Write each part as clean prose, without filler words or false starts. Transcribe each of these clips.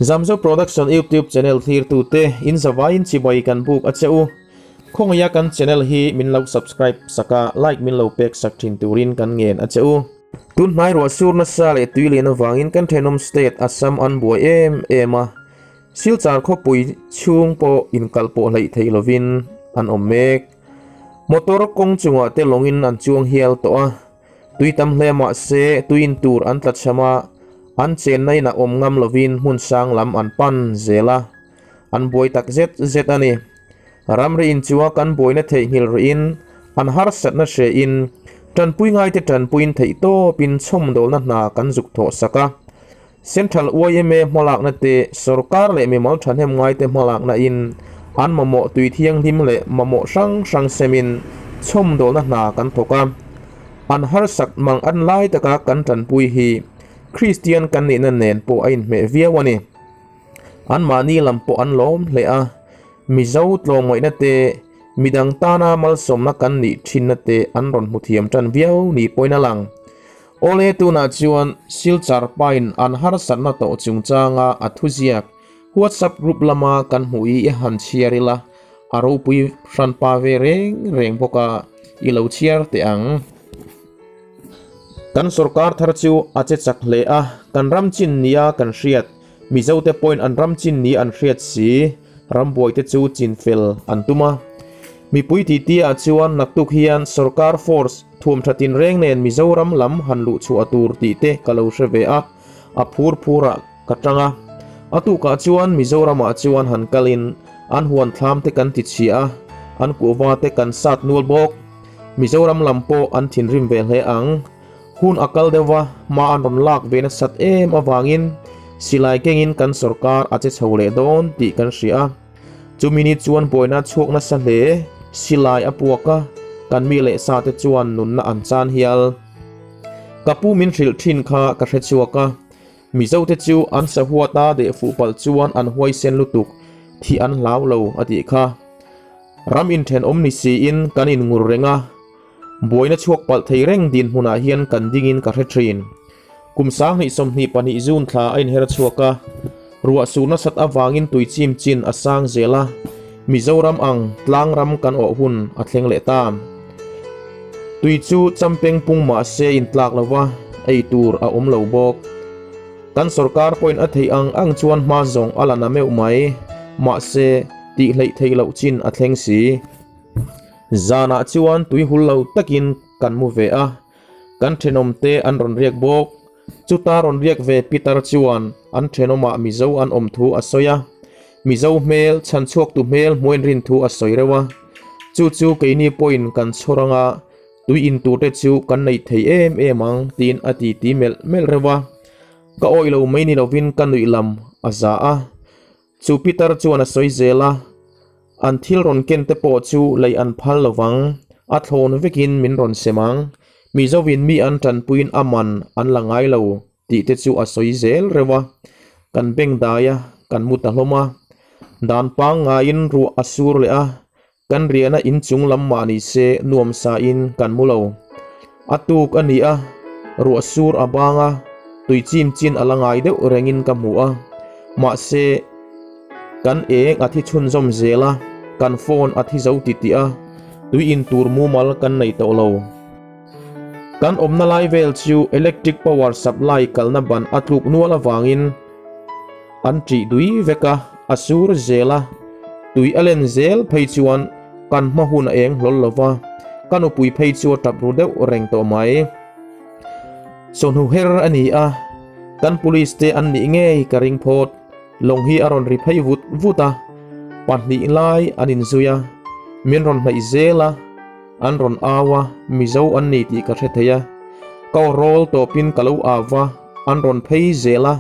Zamzo Production YouTube channel thlirtute in zavaiin chibai kan buk a che u. Khawngaia kan channel hi min lo subscribe sak a, like min lo pek sak thin turin kan ngen a che u. Tun hnai ruah sur nasa leh tui lian avangin kan thenawm state Assam an buai em em a, Silchar khawpui chhung pawh inkal pawh hleih theih lovin an awm mek. Motor kawng chungah te lawngin an chuang hial tawh a, tui tam hle mah se tuiin tur an tla cham a, an chenna inah awm ngam lovin hmun sang lam an pan zel a, an buai tak zet zet a ni. Ramri inchunga kan buaina theihnghilh rihin an harsatna hrehin tanpui ngaite tanpuiin theihtawpin chhawmdawlna hna kan zuk thawh sak a. Central yma hmalakna te, sorkar leh mimal thahnem ngaite hmalakna in an mamawh tui thianghlim leh mamawh hrang hrang semin chhawmdawlna hna kan thawk a. An harsak mang an lai taka kan tanpui hi Kristian kan nihna nen pawh a inhmeh viau a ni. Anmahni lam pawh an lawm hle a, Mizo tlawmngaihna te, midang tana malsawmna kan nih thinna te an rawn hmu thiam tan viau ni pawhin a lang. Awle tunah chuan Silchar pain an harsatna tawh chungchanga a thuziak WhatsApp group lama kan hmuh hi i han chhiar ila, a ropui hranpa ve reng reng bawk a, i lo chhiar teh ang. Kan sorkar thar chu a che chak hle a, kan ram chin nia kan hriat, Mizote pawhin an ram chin nia an hriat si, rambuaite chu chin fel an tum a. Mipui titi ah chuan naktuk hian sorkar force thuam tha tinreng nen Mizoram lam han luh chhuah tur tih te ka lo hre ve a, a phur phur ah ka tang a. A tukah chuan Mizoram ah chuan han kalin an huan thlam te kan ti chhia a, an kuhva te kan sat nual bawk. Mizoram lam pawh an thinrim ve hle ang. Hun a kal deuh va, hma an rawn lak ve nasat em avangin silai kengin kan sorkar a che chho leh dawn tih kan hria a. Chumi ni chuan buaina chhuak nasa hle, silai a puak a, kan mi leh sa te chuan nunna an chan hial. Ka pu min hrilh thin kha ka hre chhuak a, Mizo te chu an sahuata deh fuh palh chuan an huaisen lutuk, thih an hlau lo a tih kha. Ram inthenawm ni siin kan inngur reng a, buaina chhuak palh thei reng dinhmunah hian kan dingin ka hre thin. Kum 2022 June thla a inher chhuak a, ruah sur nasat avangin tui chim chin a sang zel a, Mizoram ang tlang ram kan awh hun a thleng leh ta. Tui chu champeng pung mah se intlak lo va, ei tur a awm lo bawk. Kan sorkar pawhin a theih ang ang chuan hma zawng a la na meuh mai, mahse tih hleih theih loh chin a thleng si. Zanah chuan tui hul lo takin kan mu ve a, kan thenawmte an rawn riak bawk. Chuta rawn riak ve Peter chuan an thenawmah Mizo an awm thu a sawi a, Mizo hmel chhan chhuaktu hmel hmuain rin thu a sawi reuh a. Chu chu keini pawhin kan chhawr anga tui in turte chu kan neih thei em em ang tiin a titi melh melh reuh a. Ka awih lo mai ni lovin ka nuih lam a za a. Chu Peter chuan a sawi zel a, An thil rawn ken te pawh chu lei an phal lo vang, a thlawn vekin min rawn sem ang, Mizovin mi an tanpuiin a man an la ngai lo tih te chu a sawi zel reuh a. Kan beng dai a, kan mu ta hlawm a. Dan pangngaiin ruah a sur leh a, Kan riahna inchung lam mah ni se nuam sa in kan mu lo. A tuk a ni a, ruah sur a bang a, tui chim chin a la ngai deuh rengin ka hmu a. Mahse, kan eng a thi chhunzawm zel a, kan phone a thi zo titih a, tui in tur mumal kan nei tawh lo. Kan awmna lai vel chu electric power supply kalna ban a tluk nual avangin, An ṭih dui vek a, a sur zel a, tui a len zel phei chuan kan hma hun a eng hlawl lo va, ka nupui phei chu a ṭap ru deuh reng tawh mai. Chawhnu her a ni a, kan police te an nih ngei ka ring phawt, lawng hi a rawn ri phei vut vut a, pahnih lai an inzui a, min rawn hnaih zel a, an rawn au a, Mizo an ni tih ka hre thei a, ka aw rawl tawpin ka lo au va, an rawn phei zel a,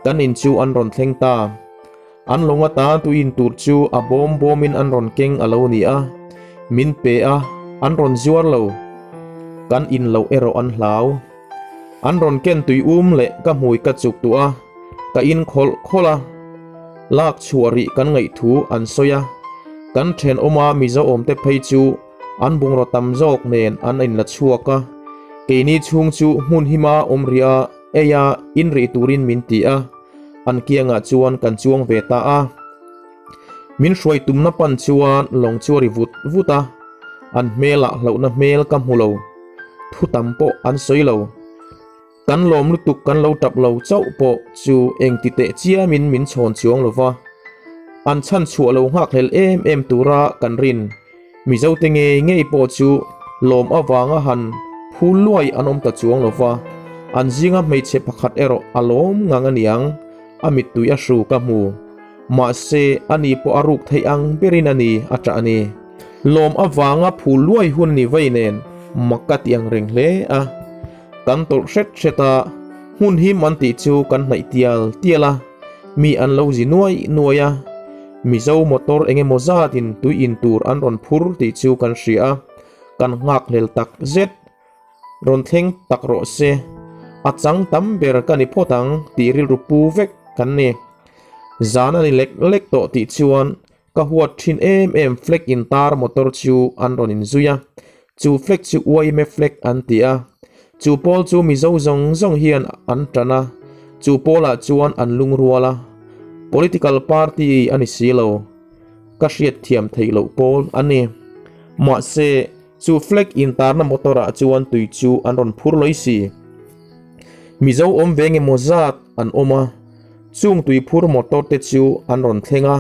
Kan in chu an rawn thleng ta. An lawng ata tuin tur chu a bawm bawmin an rawn keng a lo ni a, min pe a, an rawn zuar lo. Kan in loh erawh an hlau. An rawn ken tui um leh ka hmui ka chuk tuah a, ka in khawlh khawlh a. Lak chhuah rih kan ngaih thu an sawi a, kan thenawma Mizo awmte phei chu an bungraw tam zawk nen an inla chhuak a, keini chhung chu hmun hima awm rih a, Eia, in rih turin min ti a. An kiangah chuan kan chuang ve ta a. Min hruai tumna pan chuan lawng chu a ri vut vut a, an hmelah hlauhna hmel ka hmu lo. Thu tam pawh an sawi lo. Kan lawm lutuk kan lo tap lo chauh pawh chu engti teh chiamin min chhawn chuang lo va. An chhan chhuah lo nghakhlel em em tura kan rin. Mizote ngei ngei pawh chu lawm avanga han phul luai an awm ta chuang lo va, an zinga hmeichhe pakhat erawh a lawm ngang a niang, a mittui a hru ka hmu. Mahse, ani pawh a ruk theih ang berin a ni a ṭah a ni. Lawm avanga phul luai hun ni vei nen mak ka ti ang reng hle a. Kan tawlh hret hret a, hmun him an tih chu kan hnaih tial tial a, mi an lo zi nuai nuai a. Mizo motor eng emaw zatin tui in tur an rawn phur tih chu kan hria a, kan nghakhlel tak zet. Rawn thleng tak rawh se, a chang tam ber ka ni phawt ang tih rilru pu vek kan ni. Zan a ni lek lek tawh tih chuan ka huat thin em em flag in tar motor chu an rawn inzui a, chu flag chu uaime flag an ti a, chu pawl chu Mizo zawng zawng hian an tan a, chu pawlah chuan an lungrual a, political party a ni si lo, ka hriat thiam theih loh pawl a ni. Mahse, chu flag intarna motor ah chuan tui chu an rawn phur lawih si. Mizo awm ve engemaw zat an awm a, chung tui phur motor te chu an rawn thleng a.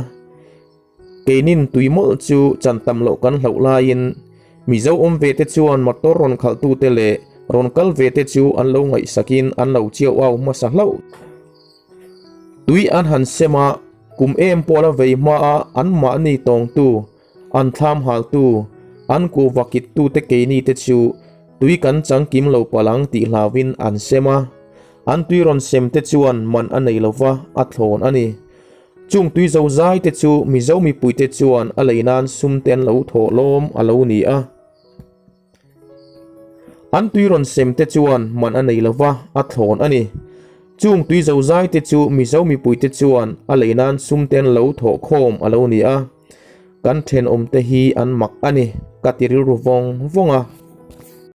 Keinin tui mawlh chu chan tam loh kan hlauh laiin Mizo awm ve te chuan motor rawn khalhtute leh rawn kal ve te chu an lo ngaihsakin an lo chiau au hmasa hlauh. Tui an han sem a, kum em pawh la vei hma a anmahni tawngtu, an thlam haltu, an kuhva kittute keini te chu tui kan changkim lo palh ang tih hlauhin an sem a. An tui rawn sem te chuan man a nei lova a thlawn a ni. Chung tui zo zai te chu Mizo mipui te chuan a lei nan sum te an lo thawh lawm a lo ni a. An tui rawn sem te chuan man a nei lova a thlawn a ni. Chung tui zo zai te chu Mizo mipui te chuan a lei nan sum te an lo thawh khawm a lo ni a. Kan thenawm te hi an mak a ni, ka ti rilru vawng vawng a.